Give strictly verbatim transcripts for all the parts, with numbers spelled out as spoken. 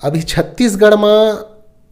अभी छत्तीसगढ़ म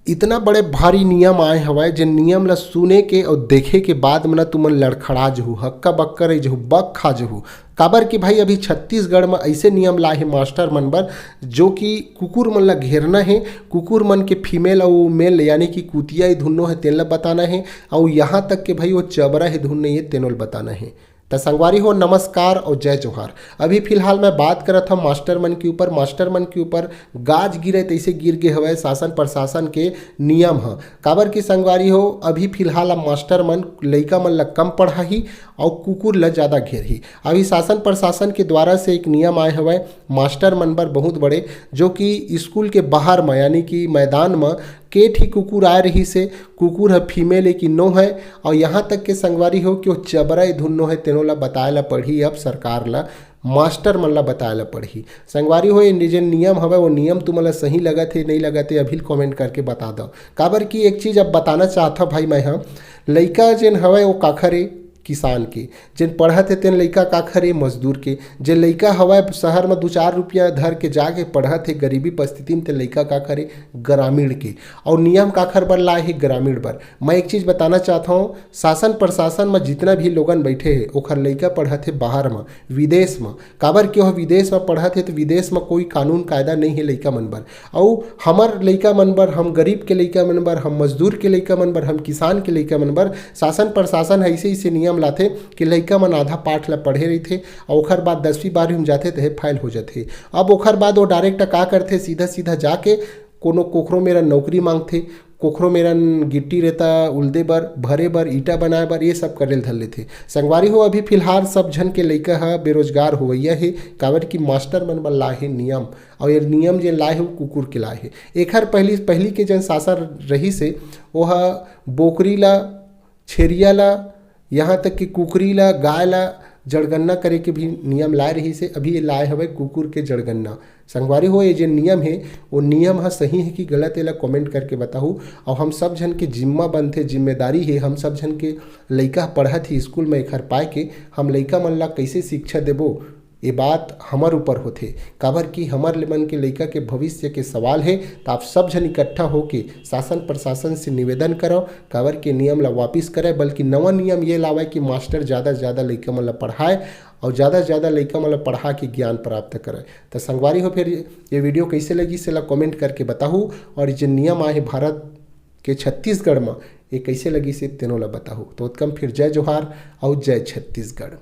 इतना बड़े भारी नियम आए हवय, जे नियम ल सुने के अउ देखे के बाद म ना तुमन लड़खड़ा जहू, हक्का बक्का रह जहू, बक खा जहू। काबर कि भाई, अभी छत्तीसगढ़ म ऐसे नियम लाए हे मास्टर मन बर, जो कि कुकुर मन ल घेरना हे, कुकुर मन के फीमेल अउ मेल यानी कि कुतिया ए धुन्नो हे तेन ल बताना हे, अउ यहाँ तक के भाई वो चबरा हे धुन नहीं हे तेनो ल बताना हे। त संगवारी हो, नमस्कार अउ जय जोहार। अभी फिलहाल मैं बात करत हव मास्टर मन के ऊपर। मास्टर मन के ऊपर गाज गिरे तैसे गिर गे हवय शासन प्रशासन के नियम ह। काबर कि संगवारी हो, अभी फिलहाल अब मास्टर मन लइका मन ल कम पढ़ाही अउ कुकुर ल ज़्यादा घेरही। अभी शासन प्रशासन के द्वारा से एक नियम आए हवय मास्टर मन बर बहुत बड़े, जो कि स्कूल के बाहर म यानी कि मैदान म के ठी कुकुर आए रहिस हे, कुकुर ह फीमेल ए कि नो हे, अउ यहाँ तक के संगवारी हो कि वो चबरा ए धुन नो हे, तेनो ला बताए ला पड़ही अब सरकार ला, मास्टर मन ला बताए ला पड़ही। संगवारी हो, ये जेन नियम हवय, वो नियम तुमन ला सही लगत हे, नहीं लगत हे, अभी कमेंट करके बता दव। काबर कि एक चीज अब बताना चाहत हव भाई, मैं ह लइका जेन हवय, वो काखर ए, किसान के, जेन पढ़त हे तेन लइका काखर ए, मजदूर के, जे लइका हवय शहर म दू चार रुपया धर के जाके पढ़त हे गरीबी परिस्थिति म, ते लइका काखर ए, ग्रामीण के। अउ नियम काखर बर लाए हे? ग्रामीण बर। मैं एक चीज बताना चाहत हव, शासन प्रशासन म जितना भी लोगन बैठे हे, ओखर लइका पढ़त हे बाहर म, विदेश म। काबर कि ओह विदेश म पढ़त हे, त विदेश म कोई कानून कायदा नहीं हे लइका मन बर। अउ हमर लइका मन बर, हम गरीब के लइका मन बर, हम मजदूर के लइका मन बर, हम किसान के लइका मन बर शासन प्रशासन ह ऐसे ऐसे नियम लाथे कि लइका मन आधा पाठ ल पढ़े रहिथे, अउ ओखर बाद दसवीं बारहवीं म जाथे, तहे फेल हो जाथे। अब ओखर बाद वो डायरेक्ट का करथे, सीधा सीधा जाके कोनो कोखरो मेरन नौकरी मांगथे, कोखरो मेरन गिट्टी रेता उलदे बर, भरे बर, ईटा बनाए बर, ये सब करे ल धर लेथे। संगवारी हो, अभी फिलहाल सब झन के लइका ह बेरोजगार होवइया हे, काबर कि मास्टर मन बर लाए हे नियम, अउ ये नियम जे लाए हे, वो कुकुर के लाए हे। एखर पहली, पहली के जन शासन रहिस हे, वो ह बोकरी ला, छेरिया ला, यहाँ तक कि कुकरी ला, गाय ला जड़गन्ना करे के भी नियम लाए रहिस हे, अभी ये लाए हवय कुकुर के जड़गन्ना। संगवारी हो, ये जे नियम हे, वो नियम ह सही हे कि गलत, एला कमेंट करके बताहू। अउ हम सब झन के जिम्मा बनथे, जिम्मेदारी हे, हम सब झन के लइका पढ़त ही स्कूल में, एखर पाए के हम लइका मन ला कैसे शिक्षा देबो, ये बात हमर ऊपर होथे। काबर कि हमर ले मन के लइका के भविष्य के सवाल हे, त आप सब झन इकट्ठा होके शासन प्रशासन से निवेदन करव, काबर के नियम ला वापिस करय, बल्कि नवा नियम ये लावय कि मास्टर ज़्यादा से ज़्यादा लइका मन ला पढ़ाए अउ ज़्यादा से ज़्यादा लइका मन ला पढ़ा के ज्ञान प्राप्त करय। त संगवारी हो, फिर ये वीडियो कैसे लगी, सेला कमेंट करके बताहू, अउ ये जे नियम आए हे भारत के छत्तीसगढ़ म, ये कैसे लगी से तेनो ला बताहू। तो ओतकम फिर जय जोहार अउ जय छत्तीसगढ़।